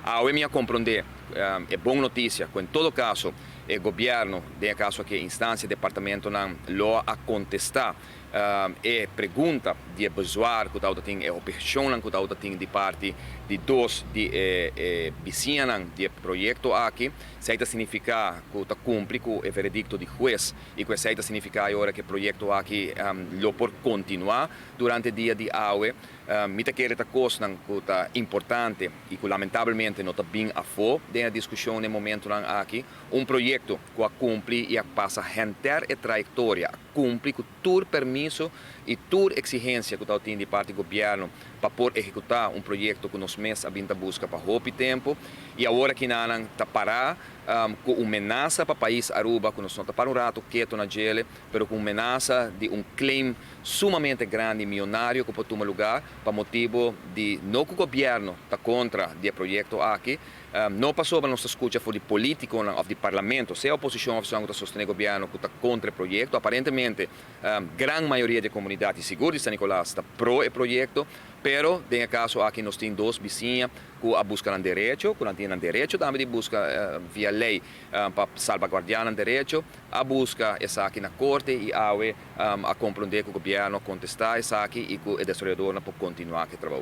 Awe mi a compronde e bon noticia cu en todo caso e gobierno, den e caso aki instancia, departamentonan lo a contesta e pregunta di e bezwaar cu tabata tin, e objecionnan cu tabata tin di parti di dos di e bisiñanan di e proyecto aki. Esey ta significa cu ta cumpli cu e veredicto di hues y cu esey ta significa ora cu e proyecto aki lo por continua durante dia di awe. Mi ta kere ta cosnan cu ta importante y cu lamentablemente no ta bin afo den e discusion den momentonan aki. Un proyecto cu a cumpli y a pasa henter e trayectoria, a cumpli cu tur permiso y tur exigencia cu tabatin di parti gobierno pa por ehecuta un proyecto cu nos mes a bin ta busca pa hopi tempo, y awor aki nan ta para cu un menasa pa pais Aruba cu nos no ta para un rato keto na djele, pero cu un menasa di un claim sumamente grandi, miyonario, cu por tuma lugar pa motibo di no cu gobierno ta contra di e proyecto aki, no pasobra nos ta scucha for di politiconan of di parlamento, sea oposicion of cu ta sostene gobierno, cu ta contra e proyecto. Aparentemente, gran mayoria di comunidad y sigur di San Nicolas ta pro e proyecto, pero den e caso aki nos tin dos bisiña cu a busca nan derecho, cu nan tin nan derecho tambe di busca via ley pa salvaguardia nan derecho, a busca esaki na corte y awe a compronde cu gobierno a contesta esaki y cu e desaroyador por continua cu e trabou.